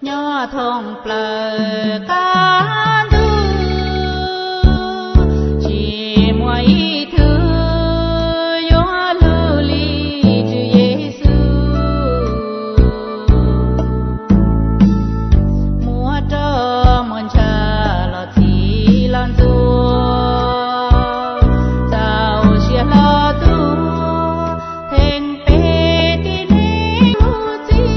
Nyob thoob plaws qab ntuj, tsis muaj ib tug yuav luag li Tswv Yexus. Muab roj muag ntsha los txhim los ntxuav, txaus siab hlo tuag theej peb tib neeg lub txim.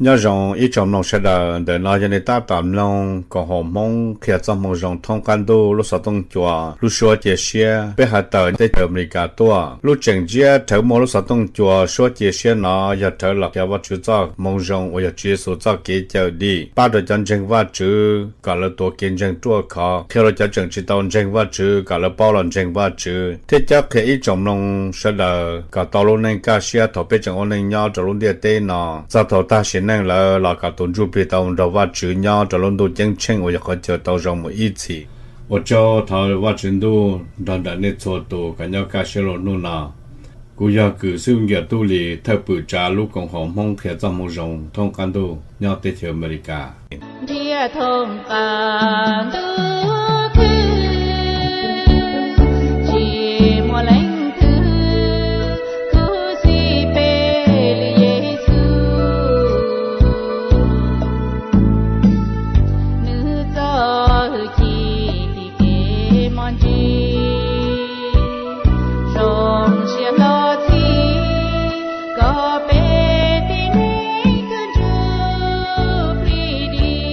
Nyob zoo ib tsoom mloog sawv daws, ntawm no yog nej tab tom mloog koom haum Hmoob qhia txoj moo zoo thoob qab ntuj lub xov tooj cua lub suab cia siab. Peb hais tawm teb chaws Amelikas tuaj, lub tseem ntsiab rhawv muaj lub xov tooj cua suab cia siab no yog rhawv los qhia Vajtswv txoj moo zoo uas yog Tswv Yexus txoj kev cawm dim, pab rau cov ntseeg Vajtswv kom lawv tuav kev ntseeg ruaj khov, qhia rau cov tseem tsis tau ntseeg Vajtswv kom lawv paub los ntseeg Vajtswv, thiab cob qhia ib tsoom mloog sawv daws kom tau lub neej kaj siab thaum peb tseem ua neej nyob rau lub ntiaj teb no, txog thaum tag sim neej lawm los kom tus ntsuj plig tau nrog Vajtswv nyob rau lub ntuj ceeb tsheej uas yog qhov chaw tau zoo mus ib txhis. Ua tsaug, thov Vajtswv ntuj nrog nraim nej txhua tus kom nyob kaj siab lug hnub no. Kuv yog Kws Xwb Nkias Tub Lis, thawj pwm tsav lub koom haum Hmoob qhia txoj moo zoo thoob qab ntuj nyob teb chaws Amelikas. Ntiaj thoob qab ntuj khwb, tsis muaj leej twg khuv xim peb li Yexus. Nws txo hwj chim tim kev mos ntsis, zoo siab hlo txhim kom peb tib neeg kawg ntsuj plig dim.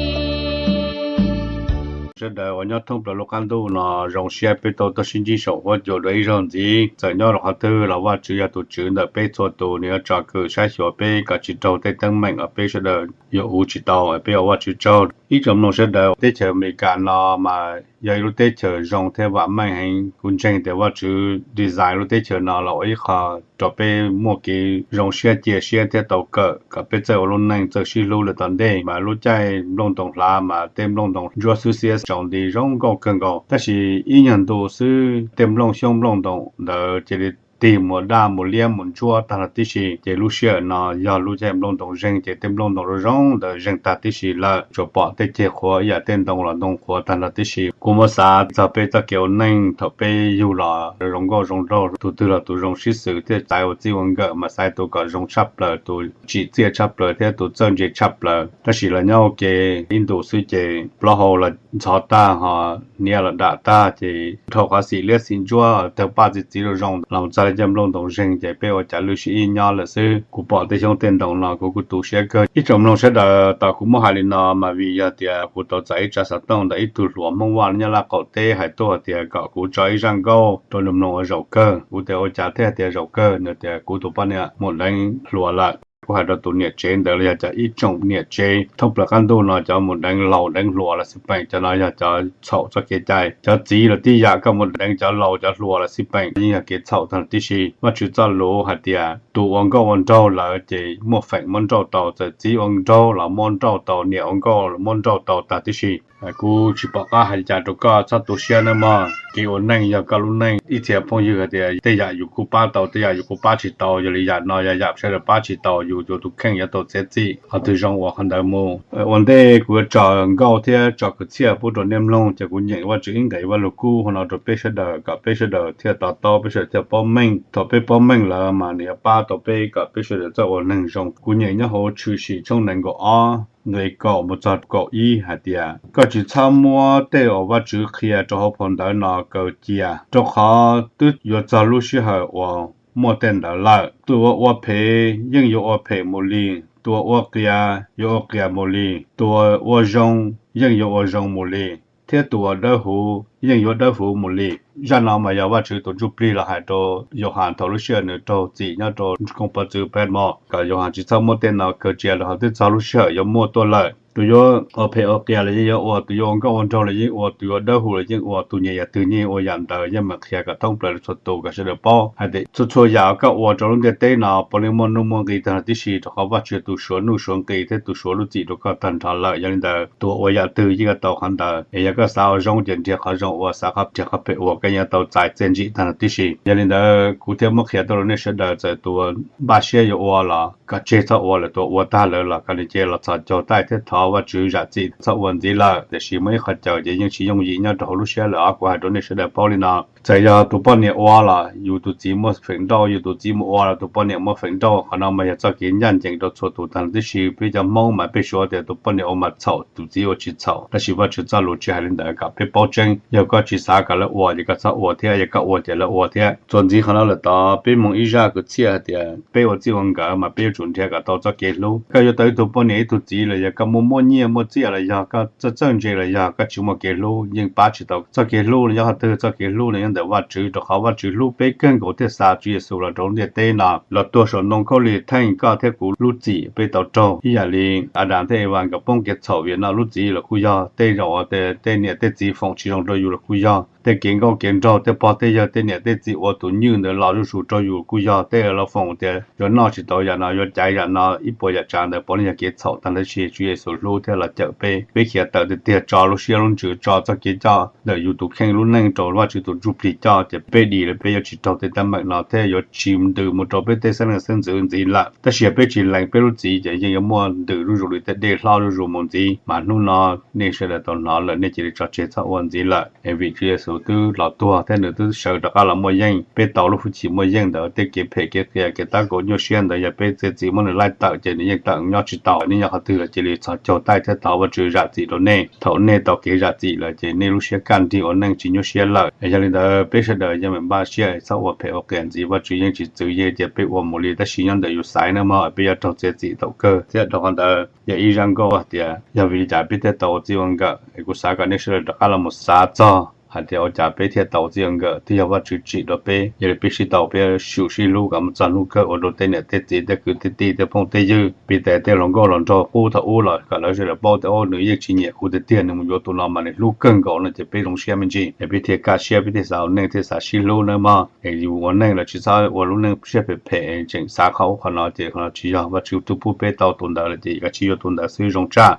Sawv daws uas nyob thoob plaws lub qab ntuj no, zoo siab peb tau tuaj sib ntsib saum huab cua dua ib zaug ntxiv. Txawm nyob rau qhov twg los Vajtswv yog tus tswv ntawm peb txhua tus, nws yuav tso kwm saib xyuas peb kom tsis raug tej teeb meem uas peb sawv daws yuav ua tsis tau, peb ua Vajtswv tsaug. Ib tsoom mloog sawv daws, teb chaws Amelikas no mas yog ib lub teb chaws zoo thiab vam meej heev. Kuv ntseeg tias Vajtswv design lub teb chaws no los ua ib qho rau peb muaj kev zoo siab cia siab thiab tau kawm kom peb txawj ua lub neej txawj sib hlub lawm tom ntej. Mas lub caij nplooj ntoos hlav mas tej nplooj ntoos ntsuab xwb xiab tsaus nti zoo nkauj kawg nkaus, tab sis ib nyuag ntu xwb tej nplooj xyoob nplooj ntoos ntawd cia li tig mus daj mus liab mus ntsuab tag los tib si. Ces lub sij hawm no yog lub caij nplooj ntoos zeeg ces tej nplooj ntoos zoo zoo ntawd zeeg tag tib si lawm, tsuas pom tej ceg qhuav ib yam tej ntoo los ntoo qhuav tag los tib si. Kuv muab xav txog peb txoj kev ua neej thaum peb yug los zoo nkauj zoo nraug, tus twg los tus zoo sib xws thiab xaiv ua txij ua nkawm mas xaiv tus kom zoo tshaj plaws, tus tsim txiaj tshaj plaws thiab tus txawj ntse tshaj plaws. Tab sis los nyob ua ke ib ntus xwb ces plaub hau los ntxhov tag ho niam los dam tag ces dhau qhov xim liab xim ntsuab tawg paj txi txiv zoo zoo los txog li caij nplooj ntoos zeeg ces peb ua cas lwj sib ib nyob lawm xwb. Kuv pom tej xyoob tej ntoo no kuv kuj tu siab kawg. Ib tsoom mloog sawv daws, tau kuv muab hais li no mas vim yog tias kuv tau txais ib tsab xov tooj ntawm ib tug hluas Hmoob Vaj nyob Laj Qaum teb hais tuaj tias kom kuv tso ib zaj nkauj rau nws mloog ua zaum kawg. Kuv tias ua cas thiaj tias zaum kawg, nws tias kuv tus poj niam mus deev hluas lawm. Kuv hais rau tus niam tsev ntawd los yog cov ib tsoom niam tsev thoob plaws qab ntuj no cov mus deev laus deev hluas los xij peem, cov no yog cov txhaum txoj kev cai. Cov txiv los tib yam, koj mus deev cov laus cov hluas los xij peem yeej yog kev txhaum tag los tib si. Vajtswv txoj lus hais tias tus ua nkauj ua nraug lawm ces muaj feem muab nrauj tau, txawm txiv ua nraug los muab nrauj tau, niam ua nkauj los muab nrauj tau tag tib si. Kuv tsis pom qab hais li cas rau koj, txhob tu siab nawb mog. Kev ua neej yog koj lub neej. Ib txhia phooj ywg hais tias tej yam yus kuj pab tau, tej yam yus kuj pab tsis tau, yog li yam no yog yam sawv daws pab tsis tau, yus yuav tus kheej yuav tau txiav txim, qhov twg zoo ua qhov ntawd mus. Ua ntej kuv yuav tso nkauj thiab tso kwv txhiaj pub rau nej mloog, ces kuv nyeem Vajtswv ib nqe Vaj Lug Kub hauv no rau peb sawv daws kom peb sawv daws thiaj to taub, peb sawv daws thiaj paub meej. Thaum peb paub meej lawm mas nws yuav pab tau peb kom peb sawv daws txawj ua neeg zoo. Kuv nyeem nyob hauv Tshwm Sim tshooj nees nkaum ob nqe kaum mus txog kaum ib hais tias, koj tsis txhob muab tej uas Vajtswv qhia rau hauv phau ntawv no kaw cia, rau qhov twb yuav txog lub sij hawm uas muaj tej ntawd lawm. Tus uas ua phem yeej yuav ua phem mus li, tus uas ua qias yuav ua qias mus li, tus uas ua zoo yeej yuav ua zoo mus li, thiab tus uas dawb huv yeej yuav dawb huv mus li. Zaj no mas yog Vajtswv tus Ntsuj Plig los hais rau Yauhas thaum lub sij hawm nws raug txim nyob rau koog pov txwv Patmos, kom Yauhas tsis txhob muab tej no kaw cia, rau qhov twb txog lub sij hawm yuav muaj tuaj lawm. Tus yuav ua phem ua qias los yeej yuav ua, tus yuav ua nkauj ua nraug los yeej ua, tus yuav dawb huv los yeej ua, tus nyiam yam twg yeej ua yam ntawd, yeej meem qhia kom thoob plaws rau txhua tus kom sawv daws paub hais tias txhua txhua yam koj ua rau lub ntiaj teb no puav leej muaj nuj muaj nqis tag nrho tib si, rau qhov Vajtswv tus suav nuj suav nqis thiab tus suav lub txim rau koj tag nrho lawm. Yog li ntawd tus uas ua yam twg yeej yuav tau qhov ntawd. Es yog koj xav ua zoo ces nrhiav qhov zoo ua, xav qhov nrhiav qhov phem ua, koj yeej yuav tau txais txiaj ntsim tag nrho tib si. Yog li ntawd kuv thiaj muab qhia tuaj rau nej sawv daws, txawm tus npaj siab yuav ua los koj tseg txhob ua lawm, tus ua tag lawm los koj nim cia los txhos caug taij thiab thov Vajtswv zam txim, txhob ua ntxiv lawm. Tiam sis muaj ib qhov chaw ces yeej tsis yooj yim nyob rau hauv lub siab lawm os. Kuv hais rau nej sawv daws paub li no, txawm yog tus poj niam ua los yus tus txiv muaj feem nrauj, yus tus txiv mus ua los tus poj niam muaj feem nrauj, qhov no mas yog txoj kev ncaj ncees rau txhua tus tag nrho tib si. Peb cov Hmoob mas peb suav tias tus poj niam ua mas txhaum, tus txiv ua tsis txhaum, tab sis Vajtswv txoj lus tsis hais li ntawd, kom peb paub tseeb. Yog koj tsis xav kom lawv ua ces koj txhob ua thiab, yog koj ua ces lawv ua thiab. Txuas ntxiv qhov no lawm tod peb hmoov ib zaj kwv txhiaj hais tias peb ua txij ua nkawm mas peb yuav tsum nrhiav kom tau txoj kev hlub. Koj yuav tau ib tug poj niam ib tug txiv los yog koj muaj muaj nyiaj muaj txiaj los yog koj txawj txawj ntse los yog koj tsis muaj kev hlub yeej pab tsis tau. Txoj kev hlub no nyob qhov twg? Txoj kev hlub no nyob ntawm Vajtswv, rau qhov Vajtswv hlub peb kawg nkaus thiaj xa Tswv Yexus los rau lub ntiaj teb no los tuag saum ntoo khaub lig theej koj thiab kuv lub txim peb tau raug. Ib yam li Adas thiab Evas nkawd poob kev txhaum vim no lub txim los kuj yog, tej zaum uas tej niam tej txiv foom tsis zoo rau yus los kuj yog, tej kev nkauj kev nraug tej pog tej yawg tej niam tej txiv ua tus nywj ntawd los zuj zus rau yus kuj yog, tej lawv foom tias yuav noj tsis tau yam no, yuav caiv yam no, ib puas yam tsav ntawd puav leej yog kev txhaum tag nrho tib si. Tswv Yexus hlub thiab los cawm peb, peb khiav tawm tiag tiag, tso lub siab lub ntsws, tso txoj kev coj ntawm yus tus kheej lub neej rau Vajtswv tus Ntsuj Plig coj, ces peb dim lawm, peb yuav tsis raug tej teeb meem no thiab yuav tsis ntws mus rau peb tej xeeb leej xeeb ntxwv ntxiv lawm. Tab sis yog peb tsis lees peb lub txim ces yeej yuav muaj ntws zuj zus li tej dej hlob zuj zus mus ntxiv. Mas hnub no nej sawv daws tau hnov lawm, nej cia li tso tseg txhob ua ntxiv lawm, es vim Tswv Yexus twb los tuag thiab nws twb sawv rov qab los muaj yeej. Peb tau lub hwj chim muaj yeej ntawd, tej kev phem kev qias kev tab kaum nyuaj siab ntawd yog peb txiav txim muab nws laij tawm ces nws yeej tawm nyob tsis tau. Nej nyob qhov twg los cia li txhos caug taij thiab thov Vajtswv zam txim rau nej. Thaum nej tau kev zam txim lawm ces nej lub siab kaj nrig ua neej tsis nyuaj siab lawm. Yog li ntawd peb sawv daws yeej meem npaj siab txhob ua phem ua qias ntxiv, Vajtswv yeej tsis txwv, yeej tias peb ua mus li, tab sis nyob ntawm yus xaiv nawb mog, peb yuav raug txiav txim thaum kawg thiab. Rau qhov ntawd yog ib zaj nkauj hais tias yog vim li cas peb thiaj tau ua txij ua nkawm, es kuv xav kom nej sawv daws rov qab los mus xav txog hais tias ua cas peb thiaj tau ua txij ua nkawm, twb yog Vajtswv tsim rau peb. Yog li peb sib tau, peb sib hlub kom mus txog hnub kawg ua rau tej niam tej txiv tej kwv tej tij tej phooj tej ywg, piv tes tej hluas nkauj hluas nraug qub thaum ub los kom lawv sawv daws paub tias, o, nws yeej tsis nyiam kuv tiag tiag, nws mus yuav tus no mas nws hlub kawg nkaus no, ces peb zoo siab me ntsis es peb thiaj kaj siab, peb thiaj xav ua neej thiaj xav sib hlub nawb mog. Es yus ua neej los tsis txhob ua lub neej siab phem phem, tseem xav qhov ub qhov no ces qhov no tsis yog. Vajtswv twb pub peb tau tus ntawd lawm ces koj tsis yuav tus ntawd xwb zoo tshaj.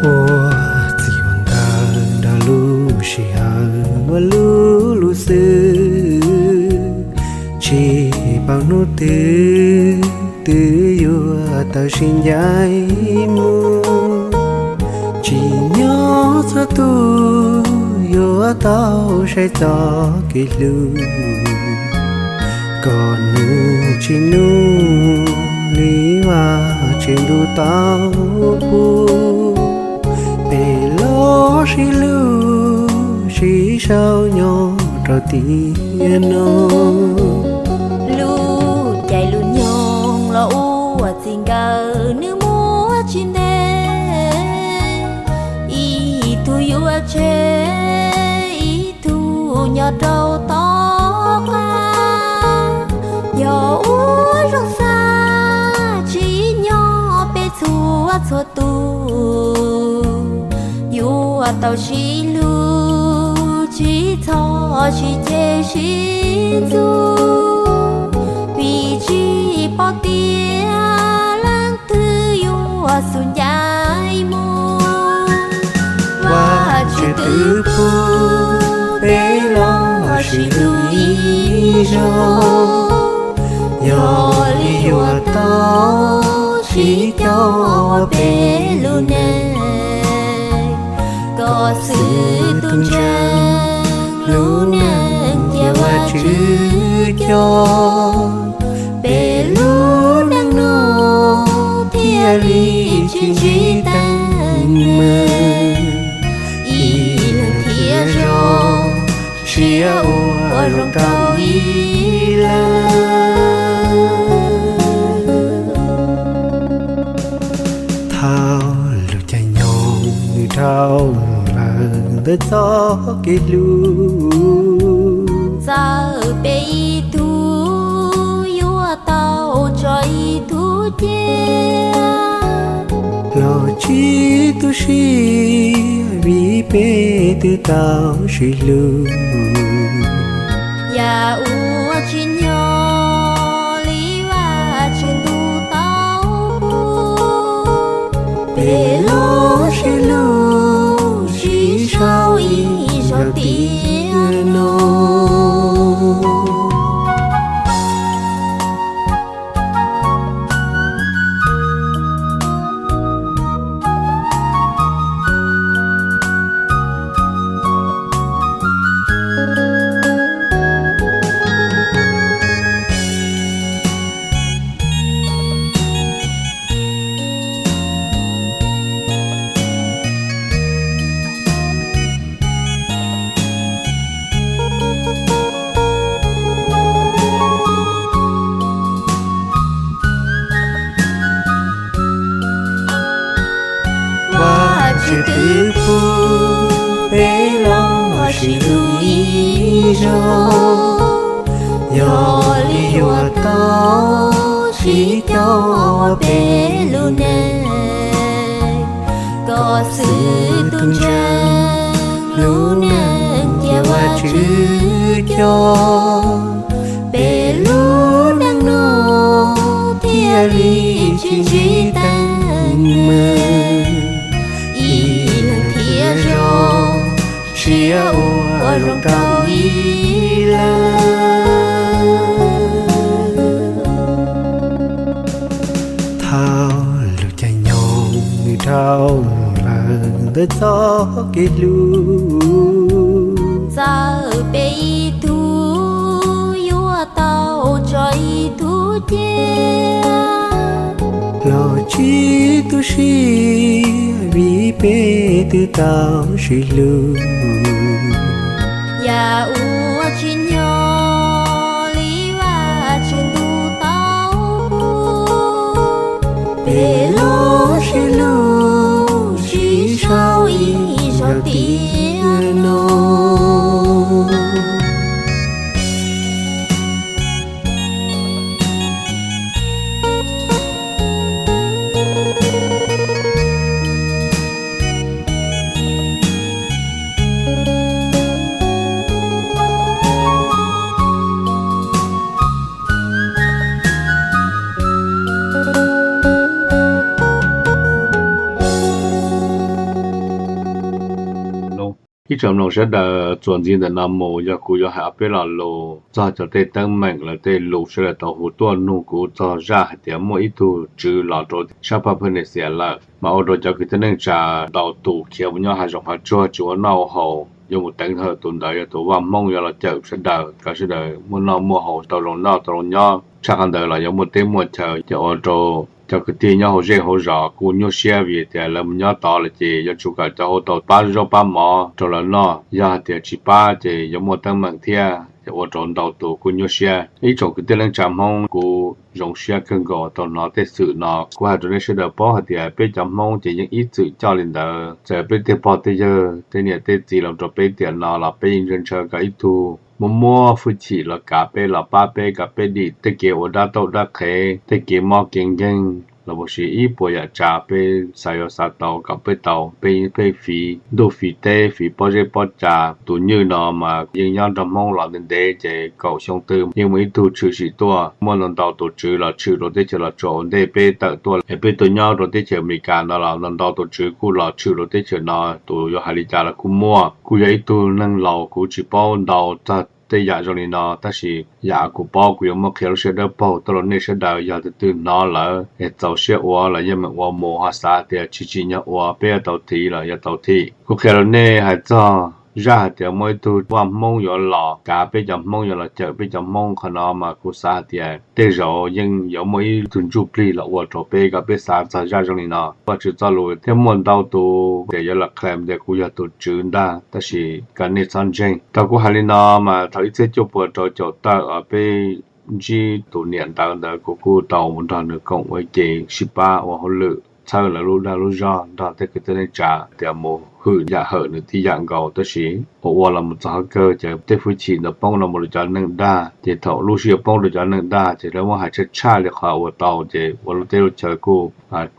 Ua txij ua nkawm nrog lub sij hawm ua lub lub xwb, tsis paub hnub twg twb yuav tau sib ncaim mus. Tsis nyob txhua tus yuav tau saib txoj kev hlub, kom nws tsis nug li vaj tsev ntuj tau pub. Peb los sib hlub sib sau nyob rau tiam no. Lub caij lub nyoog los ua txij nkawm nws muaj tsis ntev, ib tug yuav tseg ib tug nyob rau tom qab. Yog ua zoo xav tsis nyob peb txhua txhua tus yuav tau sib hlub, tsis txhob sib ceg sib ntxub, vim tsis paub tias leej twg yuav xub ncaim mus. Vaj tsev twb pub peb los sib hlub ib zaug, yog li yuav tau sib coj ua peb lub neej, kom xwb tus ntseeg lub neej cia Vajtswv cog, peb lub neej no thiaj li tsis ntsib teeb meem. Ib leeg thiab zog, siab ua zoo rau ib leeg. Thauj lub caij nyoog nws dhau lawm ntawm txoj kev hlub. Txawm peb ib tug yuav tau tso ib tug cia los tsis tu siab, vim peb twb tau sib hlub. Yam uas tsim nyog li Vajtswv ntuj tau pub, peb los sib hlub sib sau ib zaug tiam no. Vajtswv twb pub peb los sib hlub ib zaug, yog li yuav tau sib cog ua peb lub neej, kom xwb tus ntseeg lub neej cia Vajtswv cog. Peb lub neej no thiaj li tsis ntsib teeb meem, ib leeg thiab zog, siab ua zoo rau ib leeg. Thauj lub caij nyoog nws dhau lawm ntawm txoj kev hlub. Txawm peb ib tug yuav tau tso ib tug cia los tsis tu siab, vim peb twb tau sib hlub. Yam uas tsim nyog li Vajtswv ntuj tau pub, peb los sib hlub sib sau ib zaug tiam no. Ib tsoom mloog sawv daws, txuas ntxiv ntawm no mus yog kuv yuav hais ob peb lo lus txog cov tej teeb meem lawv tej lus sawv daws tau hu tuaj nug kuv txog zaj hais tias muaj ib tug tswv los rau sab Phaj Pheej Nis Xias lawm, mas ua rau cov kwv tij neej tsa ntau tus khiav mus nyob hav zoov hav tsuag tsis ua noj ua haus, yuav mus teev hawm tus ntawd yog tus vaj Hmoob yuav los cawm sawv daws kom sawv daws muaj noj muaj haus, tau zoo noj tau zoo nyob, tshaj qhov ntawd los yuav muaj teb muaj chaw, ces ua rau cov kwv tij nyob hauv zej hauv zos kuj nyuaj siab vim tias lawv mus nyob tod lawm ces yuav tsum kom cov hauv tau pab zaub pab mov rau lawv noj, yog hais tias tsis pab ces yuav muaj teeb meem thiab, ces ua rau ntau tus kuj nyuaj siab. Ib tsoom kwv tij neej tsa Hmoob, kuv zoo siab kawg nkaus tau hnov tej xwm no. Kuv hais rau nej sawv daws paub hais tias peb cov Hmoob ces yeej ib txwm coj li ntawd, txawm peb tej pog tej yawg tej niam tej txiv los rau peb tiam no los peb yeej ntshaw ntshaw kom ib tug muaj muaj hwj chim los kav peb, los pab peb kom peb dim tej kev ua dab tauj dab qhev, tej kev mob kev nkeeg los puas sis ib puas yam tsav peb xav yuav xav tau kom peb tau, peb yeej pheej fiv ntuj fiv teb fiv pob zeb pob tsav. Tus nywj no mas yeej nyob nrog Hmoob los ntev ntev ces kaum xyoo twg yeej muaj ib tug tshwm sim tuaj. Muaj ntau ntau tus tswv los tshwm rau teb chaws Los Tsuas ua ntej peb tawm tuaj, es peb tuaj nyob rau teb chaws Amelikas no los ntau ntau tus tswv kuj los tshwm rau teb chaws no, tus yuav hais li cas los kuj muaj. Kuj yog ib tug neeg laus kuv tsis paub ntau txog tej yam zoo li no, tab sis yam kuv paub kuv yuav muab qhia lub siab dawb paug tuaj rau nej sawv daws, yog tus twg hnov lawm es txaus siab ua los yeej meem ua mus, ho xav tias tsis tsim nyog ua peb yuav tau thim los yuav tau thim. Kuv qhia rau nej hais txog zaj hais tias muaj ib tug vaj Hmoob yuav los kav peb cov Hmoob, yuav los cawm peb cov Hmoob. Qhov no mas kuv xav hais tias tej zaum yeej yuav muaj ib tug ntsuj plig los ua rau peb kom peb xav txog zaj zoo li no. Vajtswv txoj lus thiab muaj ntau tus tias yuav los claim tias kuv yog tus Tswv ntag, tab sis kom nej txhob ntseeg. Thaum kuv hais li no mas thaum ib txhiab cuaj puas rau caum tawm os, peb ntsib tus niam ntawv ntawd, kuv kuj tau mus nrog nws koom ua ib ke sib pab ua hauj lwm, txhawb lawv lub dag lub zog nrog tej kwv tij neej tsa tias mus hwm yam hawm nws tib yam nkaus. Tab sis ua ua los mus txog qhov kawg ces tej hwj chim ntawd poob rau mus rau cov neeg dag, ces thaum lub sij hawm poob rau cov neeg dag ces lawv muab hais tshaj tshaj li qhov ua tau, ces ua lub teb lub chaw kuj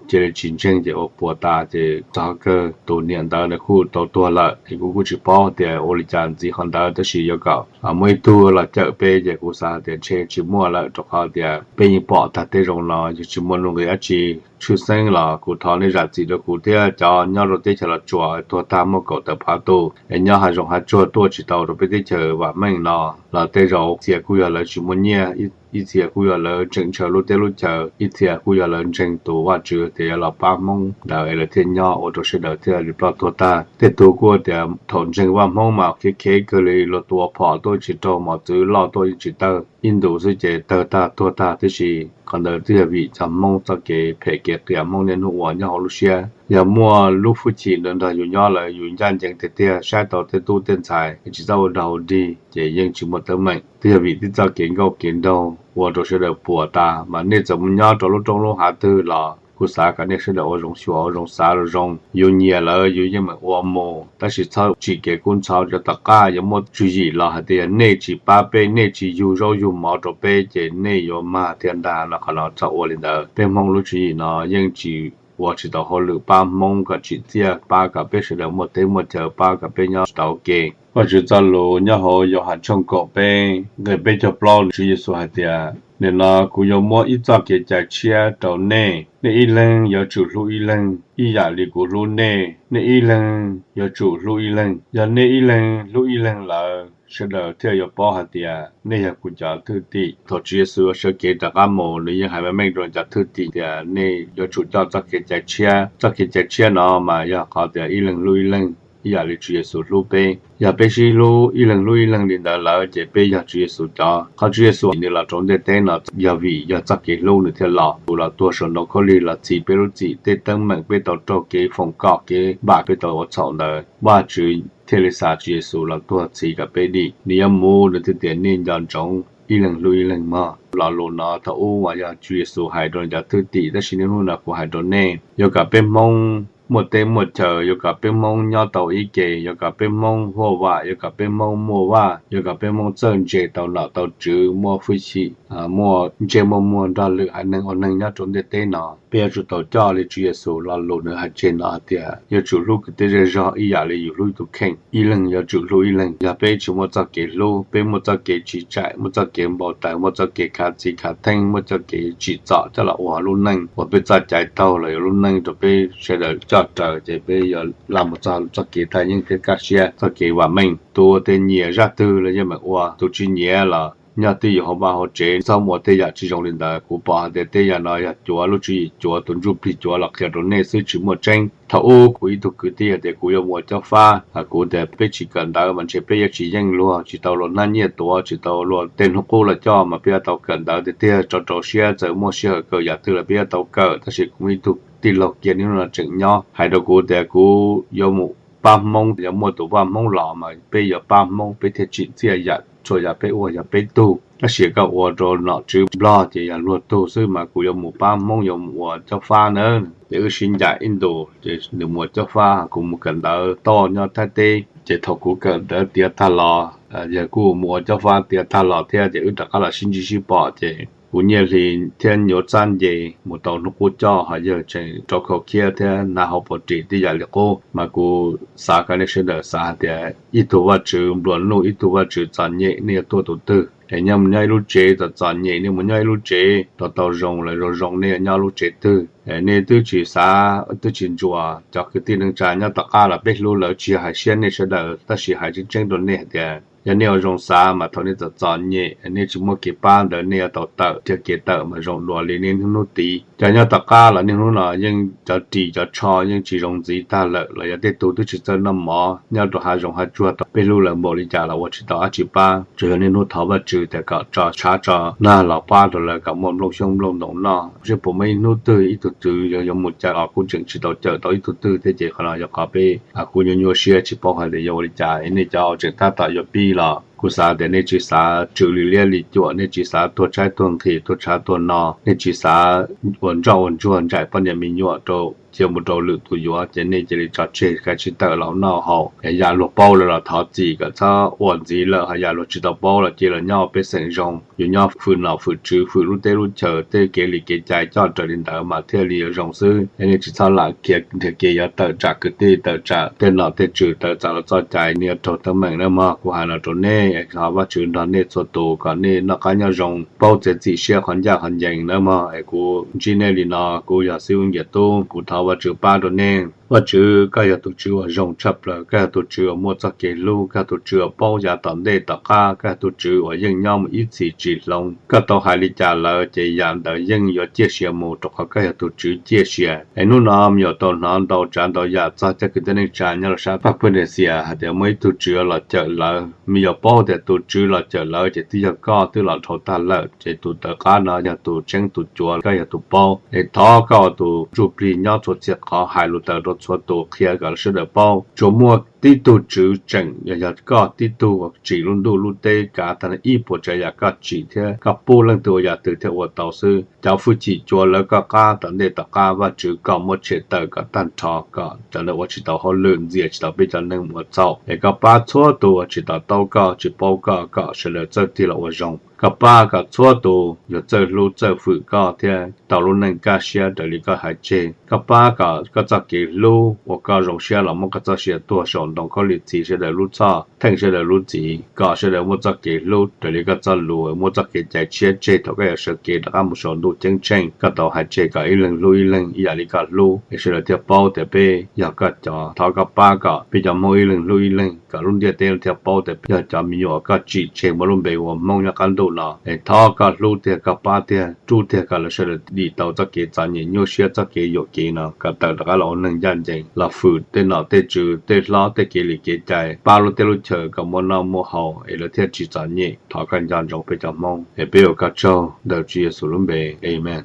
cia li tsis ntseeg, ces ua puas tas, ces txog qhov kawg tus niam ntawd nws kuj tau tuag lawm. Ces kuv kuj tsis paub tias ua li cas ntxiv qhov ntawd, tab sis yuav kom muaj ib tug los cawm peb, ces kuv xav tias ntshe tsis muaj lawm, rau qhov tias peb yeej pom tag tej zoo no, yeej tsis muaj nuj nqis dab tsi. Tshwj xeeb los kuv thov nej zam txim rau kuv thiab cov nyob rau teb chaws Los Tsuas tuag tag muaj kaum tawm phav tus, es nyob hav zoov hav tsuag tuaj tsis tau rau peb teb chaws vam meej no los tej zaum txhia kuj yog lawv tsis muaj nyiaj, ib txhia kuj yog lawv tseem ntshaw lub teb lub chaw, ib txhia kuj yog lawv ntseeg tus Vajtswv tias yuav los pab Hmoob ntawd es lawv thiaj nyob, ua rau sawv daws thiaj li ploj tuag tag. Tej tug kuj tias thaum ntseeg Vaj Hmoob mas khiav khiav kawg li, luag tua phom tuaj tsis raug, mos txwv loj tuaj yeej tsis tawg, ib ntus xwb ces tawg tag tuag tag tib si. Qhov ntawd twb yog vim cov Hmoob txoj kev phem kev qias Hmoob niaj hnub ua nyob hauv lub siab. Yog muaj lub hwj chim ntawd nrog yus nyob lawm, yus ncaj ncees tiag tiag, saib tau tej tub tej ntxhais, tsis txhob ua dog ua dig, ces yeej tsis muaj teeb meem. Twb yog vim tib txoj kev nkauj kev nraug ua rau sawv daws puas tas, mas nej txawm mus nyob rau lub roob lub hav twg los kuv xav kom nej sawv daws ua zoo xyuas ua zoo xav zoo zoo. Yus nyiam lawm yus yeej meem ua mus, tab sis txhob tsim kev kub ntxhov, rau tom qab yuav muaj tswv yim los hais tias yog nej tsis pab peb, nej tsis yug zaub yug mov rau peb ces nej yuav mag thiab ntag no. Qhov no txhob ua li ntawd. Peb Hmoob lub tswv yim no yeej tsis ua tsis tau hauj lwm pab Hmoob kom tsim txiaj, pab kom peb sawv daws muaj teb muaj chaw, pab kom peb nyob tau ua ke. Vajtswv txoj lus nyob hauv Yauhas tshooj kaum peb nqe peb caug plaub, Tswv Yexus hais tias, nim no kuv yuav muab ib txoj kev cai tshiab rau nej, nej ib leeg yuav tsum hlub ib leeg ib yam li kuv hlub nej, nej ib leeg yuav tsum hlub ib leeg. Yog nej ib leeg hlub ib leeg lawm, sawv daws thiaj yuav paub hais tias nej yog kuv cov thwj tim. Thaum Tswv Yexus sawv kev rov qab mus, nws yeej hais meej meej rau cov thwj tim tias nej yuav tsum coj txoj kev cai tshiab. Txoj kev cai tshiab no mas yog qhov tias ib leeg hlub ib leeg ib yam li Tswv Yexus hlub peb. Yog peb sib hlub ib leeg hlub ib leeg li ntawd lawm ces peb yog Tswv Yexus cov. Qhov Tswv Yexus nws los rau ntiaj teb no yog vim yog txoj kev hlub nws thiaj los. Tus los tuag saum ntoo khaub lig los txhiv peb lub txim, tej teeb meem peb tau raug, kev foom kom kev npam peb tau ua txhaum ntawd, Vajtswv thiaj li xa Tswv Yexus los tuag txhiv kom peb dim. Nws yuav mus nws thiaj tias nej nco ntsoov ib leeg hlub ib leeg mog. Lo lus no thaum ub mas yog Tswv Yexus hais rau cov thwj tim, tab sis niaj hnub no kuv hais rau nej. Yuav kom peb Hmoob muaj teb muaj chaw, yuav kom peb Hmoob nyob tau ib ke, yuav kom peb Hmoob huaj vam, yuav kom peb Hmoob muaj vaj, yuav kom peb Hmoob txawj ntse tau nom tau tswv, muaj hwj chim, muaj ntsej muaj muag nrog lwm haiv neeg ua neeg nyob rau ntiaj teb no, peb yuav tsum tau coj li Tswv Yexus lo lus nws hais tseg no hais tias yuav tsum hlub kwv tij zej zog ib yam li yus hlub tus kheej. Ib leeg yuav tsum hlub ib leeg. Yog peb tsis muaj txoj kev hlub, peb muaj txoj kev tsiv tsaim, muaj txoj kev npau taws, muaj txoj kev khav txiv khav theeb, muaj txoj kev tsim txom coj los ua lub neej uas peb txoj cai taug los yuav lub neej rau peb sawv daws coj raws, ces peb yuav laj mus txog txoj kev thaj yeeb thiab kaj siab, txoj kev vam meej. Tus uas tias nyiam zaj twg los yeej meem ua, tus tsis nyiam los nyob twj ywm hauv vaj hauv tsev, txhob mus ua tej yam tsis zoo li ntawd. Kuv pom hais tias tej yam no yog cuav lub tswv yim, cuav tus ntsuj plig, cuav los qhia rau nej xwb, tsis muaj tseeb. Thaum ub kuv ib tug kwv tij hais tias kuv yuav mus ua cob fab, kuv tias peb tsis kawm ntawv mas ntshe peb yuav tsis yeej luag, tsis tau luag hnab nyiaj tuav, tsis tau luag tej hnub qub los coj mas peb yuav tau kawm ntawv tiag tiag, rau rau siab, txawm muaj sij hawm kawm yam twg los peb yuav tau kawm. Tab sis kuv muaj ib tug tij laug kiag niaj hnub no tseem nyob hais rau kuv tias kuv yuav mus pab Hmoob, yog muaj tus vaj Hmoob los mas peb yuav pab Hmoob, peb thiaj tsim txiaj yam txhua yam peb ua yog peb tug. Tab sis koj ua rau nom tswv Nplog ces yog luag tug xwb, mas kuv yuav mus pab Hmoob, yuav mus ua cob fab na. Ces wb sib ncaim ib ntus, ces nws mus ua cob fab, kuv mus kawm ntawv toj nyob Thaib teb. Ces thaum kuv kawm ntawv tiav tag los, yawg kuj mus ua cob fab tiav tag los thiab, ces wb rov qab los sib ntsib sib pom, ces kuv nyiaj hli thiab nyuav txab nce mus tau hnub qub coj, ho yawg tseem rau khau khiab thiab hnav hauv pov ris tib yam li qub. Mas kuv xav kom nej sawv daws xav hais tias ib tug Vajtswv nplua nuj, ib tug Vajtswv txom nyem, nej yuav tuaj tus twg? Es nyob mus nyob ib lub tsev txom txom nyem, nej mus nyob ib lub tsev tau tau zoo los zoo zoo, nej yuav nyob lub tsev twg? Nej twb tsis xav, twb tsis ntsuas. Cov kwv tij neej tsa nyob tom qab los peb hlub lawv, tsis yog hais siab nej sawv daws, tab sis hais tseeb tseeb rau nej hais tias Yog nej ua zoo xav mas thaum nej txom txom nyem nej tsis muaj kev pab ntawd nej yuav tau tawm thiab, kev tawm mas zoo dua li nej niaj hnub tiv. Cov nyob tom qab los niaj hnub no yeej cov ris cov tsho yeej tsis zoo ntxiv tag lawm, los yog tej tug twb tsis txawj noj mov nyob rau hav zoov hav tsuag tau peb hlub lawv npaum li cas los ua tsis tau dab tsi pab. Tsuas yog niaj hnub thov Vajtswv tias kom tso tshav tso nag los pab rau lawv kom muaj nplooj xyoob nplooj ntoos noj. Seb puas muaj ib hnub twg ib tug tswv yuav mus cawm los kuj tseem tsis tau cawm tau ib tug twg thiab, ces qhov no yog qhov peb kuj nyuaj nyuaj siab tsis paub hais tias yuav ua li cas es nej cov tseem tab tom yuav pib los kuv xav tias nej tsis xav tswv li liab li cuam, nej tsis xav tuag tshaib tuag nqhis tuag tshav tuag no, nej tsis xav ua ntsoj ua ntsuag nraim poj niam me nyuam rau cia mus rau lwm tus yuav, ces nej cia li tso tseg kav tsij tawm los noj haus. Yam luag paub lawm los thov txim kom txhob ua ntxiv lawm, ho yam luag tsis tau paub los cia los nyob pej xeem zoo, yus nyob fwm nom fwm tswv fwm lub teb lub chaw tej kev li kev cai coj raws li ntawd mas thiaj li yuav zoo xwb. Es nej tsis txhob lam khiav nrhiav kev yuav tawm tsam kwv tij tawm tsam tej nom tej tswv tawm tsam los txoj cai, nej yuav raug teeb meem nawb mog. Kuv hais no rau nej, thov Vajtswv nrog nej txhua tus kom nej noj qab nyob zoo, paub txiav txim siab qhov ncaj qhov ncees nawb mog. Es kuv ntsib nej li no, kuv yog Xib Hwb Nyiam Tub, kuv thov Vajtswv pab rau nej. Vajtswv, koj yog tus Tswv uas zoo tshaj plaws, koj yog tus Tswv uas muaj txoj kev hlub, koj yog tus Tswv uas paub yav tom ntej tom qab, koj yog tus Tswv uas yeej nyob mus ib txhis tsis hloov. Koj tau hais li cas lawm ces yam ntawd yeej yuav ciaj sia mus, rau qhov koj yog tus Tswv ciaj sia. Es hnub no me nyuam tau hnov ntau tsav ntau yam txog cov kwv tij neej tsa nyob rau sab Paj Puas Nes Xias hais tias muaj ib tug tswv los cawm lawv, me nyuam paub tias tus tswv los cawm lawv ces twb yog koj twb los dhau tag lawm, ces tus tawv qab no yog tus tseeb tus cuav, koj yog tus paub. Es thov koj ua tus ntsuj plig nyob txhua txhia qhov, hais lus tawm rau txhua tus qhia kom lawv sawv daws paub. Tsuas muaj tib tug tswv tseem, yog koj tib tug uas tsim lub ntuj lub teb kav tag ib puas tsav yam koj tsim thiab koj pub leej twg ua yam twg thiaj ua tau xwb. Cov hwj chim cuav lawv koj qab tom ntej tom qab, Vajtswv koj muab tshem tawm kom tag nrho, kom cov ntawd ua tsis tau hauj lwm, ntxias tsis tau peb cov neeg ua txhaum. Es koj pab txhua tus uas tsis to taub koj tsis paub koj, kom sawv daws txawj tig los ua zoo. Koj pab kom txhua tus yuav txawj hlub txawj hwm koj thiab tau lub neej kaj siab raws li koj hais tseg. Koj pab kom koj txoj kev hlub ua koj zoo siab los muab koj txoj sia tuag saum ntoo khaub lig txhiv sawv daws lub txhoj, theej sawv daws lub txim, kom sawv daws muaj txoj kev hlub raws li koj txoj lus, muab txoj kev cai tshiab tseg thaum koj yuav sawv kev rov qab mus saum ntuj ceeb tsheej. Koj tau hais tseg kom ib leeg hlub ib leeg ib yam li koj hlub, es sawv daws thiaj paub tias peb yog koj cov. Thov koj pab kom peb cov Hmoob ib leeg hlub ib leeg, kom lub ntiaj teb thiaj paub tias peb yog cov me nyuam koj tsim tseg muaj lub npe ua Hmoob nyob qab ntuj no. Es thov koj hlub tiag koj pab tiag rub tiag kom lawv sawv daws dim tau txoj kev txom nyem nyuaj siab txoj kev yuam kev no, kom tawm rov qab los ua neeg ncaj ncees, los hwm tej nom tej tswv tej hlob tej kev li kev cai, pab lub teb lub chaw kom muaj noj muaj haus es lawv thiaj tsis txom nyem. Thov koj nco ntsoov peb cov Hmoob, es peb ua koj tsaug ntawm Tswv Yexus lub npe, amees.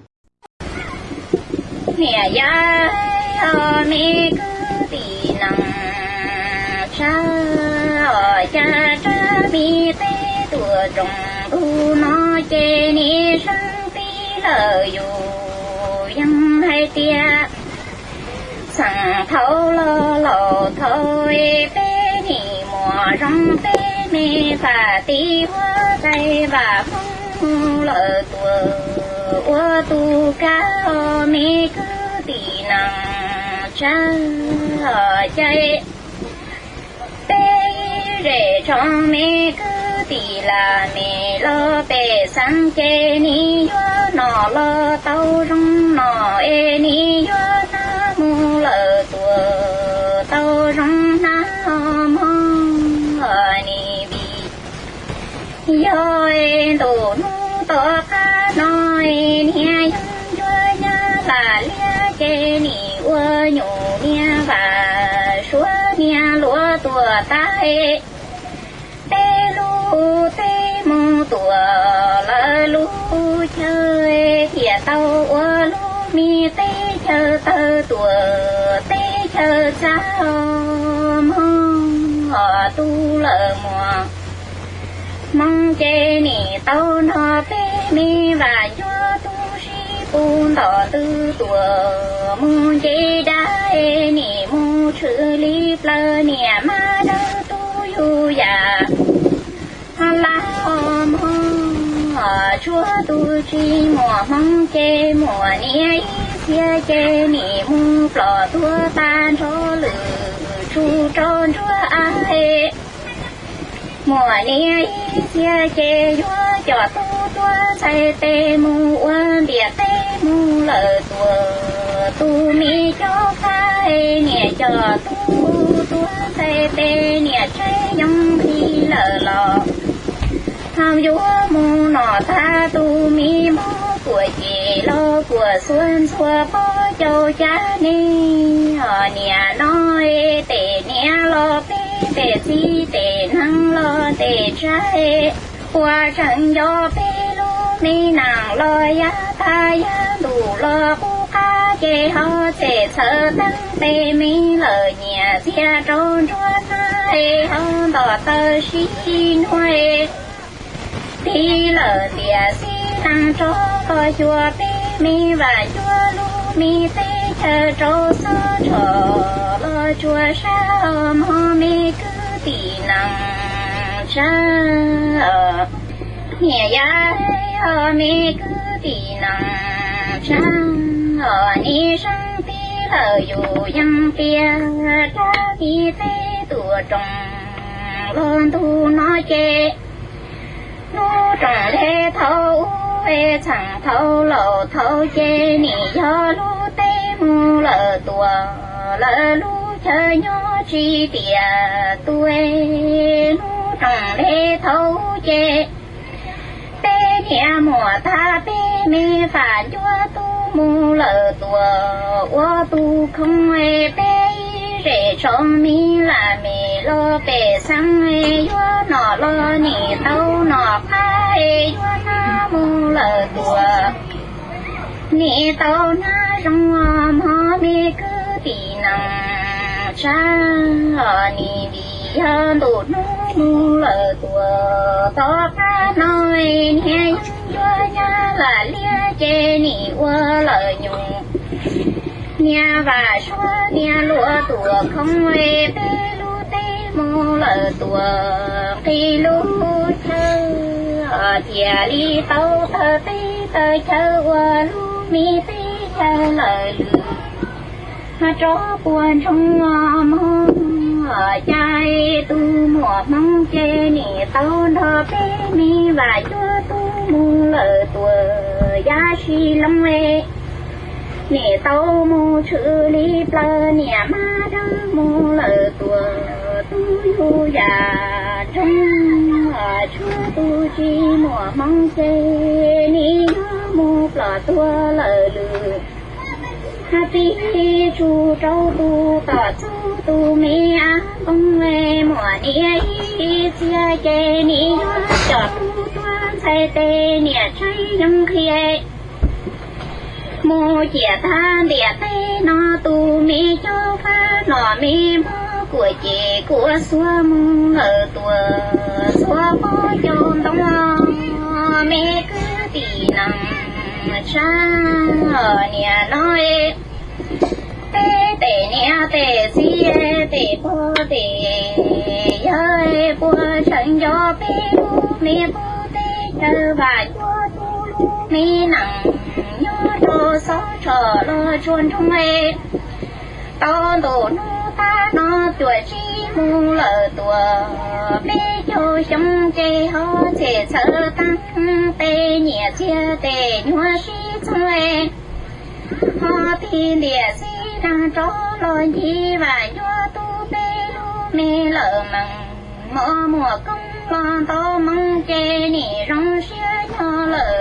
Niam yau, me kwv tij neej tsa, cas rab me teb tuaj tsoom ntu no ces niam seeb tij lawm yus yeej hais tias xeem thaum los laus thaum peb nim muaj zoo peb me fam tij huab tais vam Hmoob lawm tuaj ua tus kab os me kwv tij neej tsa, cas peb zej tso me kwv tij lam me los pej xeem ces nim yuav noj los tau zoo noj es nim yuav hnab mus lawm tuaj tau zoo hnab os mog. Nim vim yog ntuj hnub tom qab no niag yeeb ncuab nyab lam liab ces nim ua nyuj niag vam suav niag luav tuag tas, peb lub teb mus tuaj lawv lub chaw, thiaj tau ua lub me teb chaw tawg tuaj teb chaw txaj os mog. Tus lawv muaj hmoo ces nim tau nrog peb me vam ncuab tu sib pus ntom ntws tuaj mus nce dab, nim mus tshwm li plaws niam mas dawb tub yug yam laj os mog. Tshuav tus tsis muaj hmoo ces muaj niam ib txhia ces nim mus ploj tuag tag nrho lwm tsuj rau ntsuag av. Muaj niam ib txhia ces yuav coj tub tuag ntxhais tes mus ua ntiaj teb mus lawm tuaj, tus me cob fab niam coj tub tuaj ntxhais tes niam tsheb yoov nqhis lawm los. Ho yuav mus nom tag tus me mob kuam ces los kuam xuas ntxhua pob caug cab ne. Niam no tes niam los peb tes txiv tes neeg los tes tsab, ua tseem nco peb lub me neej los yav tag yav ntuj los qub qab ces ho txhem txhawv teeb tes me lawm nyiam txiag rau nruab hnab ho nto taw sib nuav tig lawm tiam sis neeg rov los xyuas peb me vam cuab lub me teb chaws rau xob tshom los tsuas sab ho mog me kwv tij neej tsa. Niam yau ho me kwv tij neej tsa, niam seeb pib lawm yus yeej piav rab me teb tuam rooj los ntuj no ces hnub rooj ntev thaum ub es txheej thaum laus thaum ces nim yog lub teb mus lawm tuaj, lawv lub chaw nyob tsis tiam tuaj. Hnub rooj ntev thaum ub ces peb niam muam tag peb me vam cuab tub mus lawm tuaj ua tub khoob, peb ib zej tso me lam mem los pem xeev, yuav nom los nim tau nom qab, yuav hnab mus lawm tuaj nim tau hnab zoo mog me kwv tij neej tsa. Nim vim yog ntuj hnub mus lawm tuaj tom qab no, niam yeej yuav nyab lam liab ces nim ua lawm nyuj. Niam vam suav niam luag tuam khoov, peb lub teb mus lawm tuaj nqis lub chaw, thiaj li tau tawg teb tawg chaw ua lub me teb chaws lawm lwm. Rov puag ntsoog mog, cas tus muam Hmoob ces nim tau nrog peb me vam cuab tub mus lawm tuaj, yam sib loo nim tau mus tshwm li plaws, niam mab deev mus lawm tuaj, tub yug yam ntsoog tshuav tus tsis muam Hmoob ces nim yuav mus ploj tuag lawm lwm. Hab pib tsuj rau tus tom txug tus me ab nkoog, muam niam ib txia ces nim yuav coj tub tuaj ntxhais tes niam tsheb yoov nqhis mus ciam tag ntiam teb no. Tus me cob fab nom me mob kuam ces kuam xuas mus lawm tuaj, xuas pob caug ntoo me kwv tij neej tsa. Niam no peb tes niam tes txiv tes pog tes yawg puas tseem nco peb lub me pub teb chaws vam cuab tub lub me neej nyob rau xob tshom los tsuag ntsoog. Tau ntu hnub tag no cuam tsib mus lawm tuaj, peb caug xyoo ces ho txhem txhawv teeb tes nyiam txiag tes nyuag sib txoog. Ho tig ntiam xib neeg rov los ncig vam cuab tub peb lub me lawm meej, mos muam koob los ntau moo ces nim zoo siab nyob lawm